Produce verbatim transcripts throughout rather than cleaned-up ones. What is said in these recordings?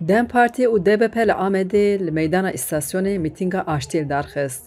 DEM Partiyê û DBP li Amedê li meydana îstasyonê mîtînga aştiyê li dar xist.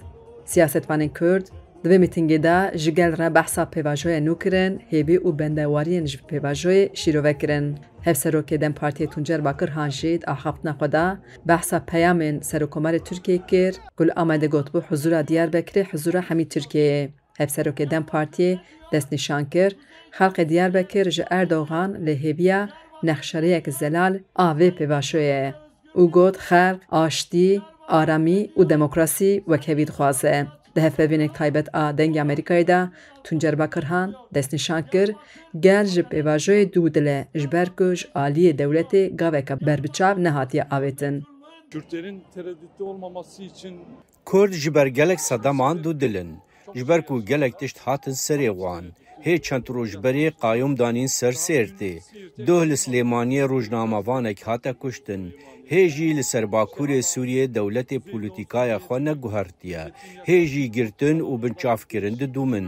Siyasetvanên Kurd di vê mîtîngê de ji gel re behsa pêvajoyê nû kirin, hêvî û bendewariyên ji pêvajoyê şîrove kirin. Hevserokê DEM Partiyê Tuncer Bakirhan jî di axaftina xwe de behsa peyamên Serokkomarê Tirkiyê kir ku li Amedê gotibû huzura Diyarbekirê huzura hemî Tirkiyeyê. Hevserokê DEM Partiyê destnîşan kir, xelkê Diyarbekir ji Erdogan lê hêviya nexşeriyek zelal a vê pêvajoyê ye û got, xelk aştî, aramî û demokrasî wekhevî dixwaze. Di hevpeyvînek taybet a Dengê Amerîkayê de Tuncer Bakirhan destnîşan kir, gel ji pêvajoyê dû dil e, ji ber ku ji aliyê dewletê gaveke berbiçav nehatiye avêtin. Kürtlerin tereddütte olmaması için Kurd ji ber gelek sedeman dûdil in. Ji ber ku gelek tişt hatin serê wan. Hê çend roj berê qayûm danîn ser Sêrtê. Doh li Silêmaniyê rojnamevanek hate kuştin. Hê jî li ser Bakurê Sûriyê dewletê polîtîkaya xwe neguhertiye. Hê jî girtin û binçavkirin didûmin.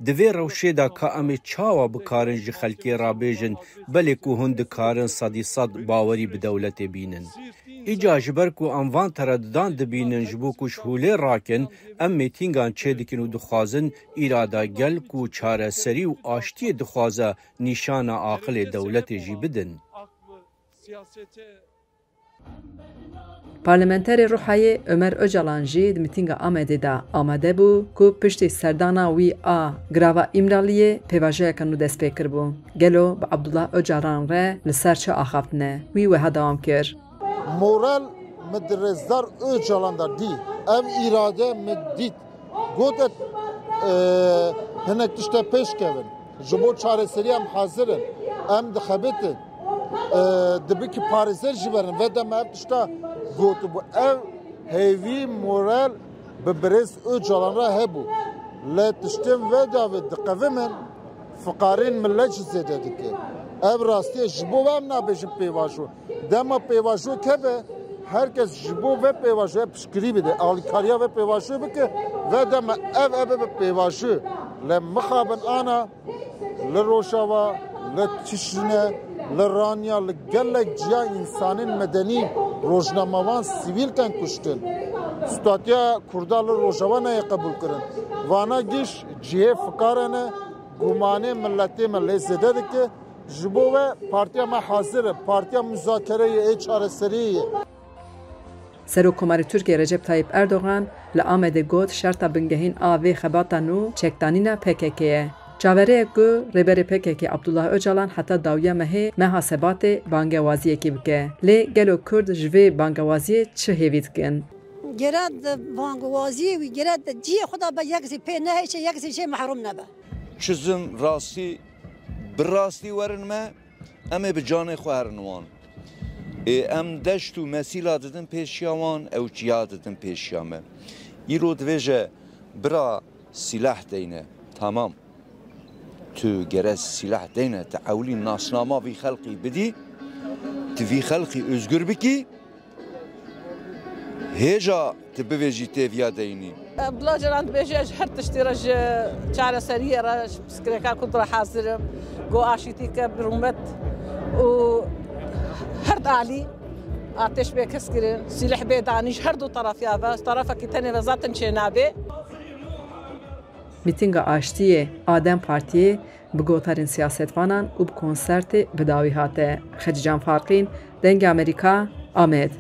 Di vê rewşê de ka em ê çawa bikarin ji xelkê re bêjin, belê ku hûn dikarin sedî sed bawerî bi dewletê bînin? Îca ji ber ku em van teredudan dibînin ji bo ku ji holê rakin, em mîtîngan çêdikin û dixwazin îrada gel ku çareserî û aştiyê dixwaze nîşana aqilê dewletê jî bidin. Parlamenterê Ruhayê Ömer Ocalan jî di mîtînga Amedê de amade bû ku piştî serdana wî a girava Îmraliyê pêvajoyeke nû dest pê kiribû. Gelo bi Abdullah Ocalan re li ser çi axaftine? Wî wiha dewam kir. Moral min di Rêzdar Ocalan de dî. Ev îrade min dît. Got, e, hinek tişt e pêş kevin. Ji bo çareserî em hazir in. Em dixebitin. E, dibikî parêzer jî verin. Vê demê ev tişta gotibû. Ev hêvî moral bi birêz Ocalan re hebû. Lê tiştên vê davê diqevimin, fiqarên milet jî zêde dike. Ev rastî ye, ji bo ve em nabêjin pêvajo. Dema pêvajo keve, her kes ji bo vê pêvajoyê piştgirî bide, alîkariya vê pêvajoyê bike, vê dema ev ebe bi pêvajo. Lê mixabin ana li Rojava, li Tişrîne, li Ranya, li gelek ciya însanên medenî, rojnamevan, sivîl tên kuştin. Statiya Kurda li Rojava neyê qebûlkirin. Vana giş cihê fikare ne, gumanê miletê me lê zêde dike. Ji bo ve partiya me hazir e. Partiya muzakereyê, ê çareseriyê ye. Serokkomarê Tirkiyê Recep Tayyip Erdogan li Amedê got, şerta bingehîn a vê xebata nû çekdanîna P K K ye. Çaverê ye ku Rêberê P K K Abdullah Ocalan heta dawiya mehê, meha Sebatê bangewaziyekê bike. Lê gelo Kurd ji vê bangewaziyê çi hêvî dikin? Gere di bangewaziyê wî gere di cihê xwe de be, yek zî pê nehêşe, yek zî jê mehrum nebe. Çizim, rastî, bi rastî werin me, em ê bi canê xwe herin wan. Ê em deşt û mesîla didin pêşiya wan, ew çiya didin pêşiya me. Îro dibêje, bira, sîlah deyne. Tamam. Tu gere sîlah deyne, tu ewlî nasnama vî xelqî bidî, tu vî xelqî ozgur bikî, hêja tu bivêjî têviya deynî. Abdullah Ocalan dibêje, ez ji her tiştî re, ji çareseriyê re, ji pirsgirêka Kurd re hazir im. Ku aşîtî ke bi rûmet û her alî ateş bê keskirin, sîleh bê danî ji her du tarafiya ve, tarafekî tenê ve zaten çênabe. Mîtînga aştiyê a DEM Partiyê bi gotarên siyasetvanan û bi konsertê bi dawî hate. Xecîcan Farqîn, Dengê Amerîka, Amed.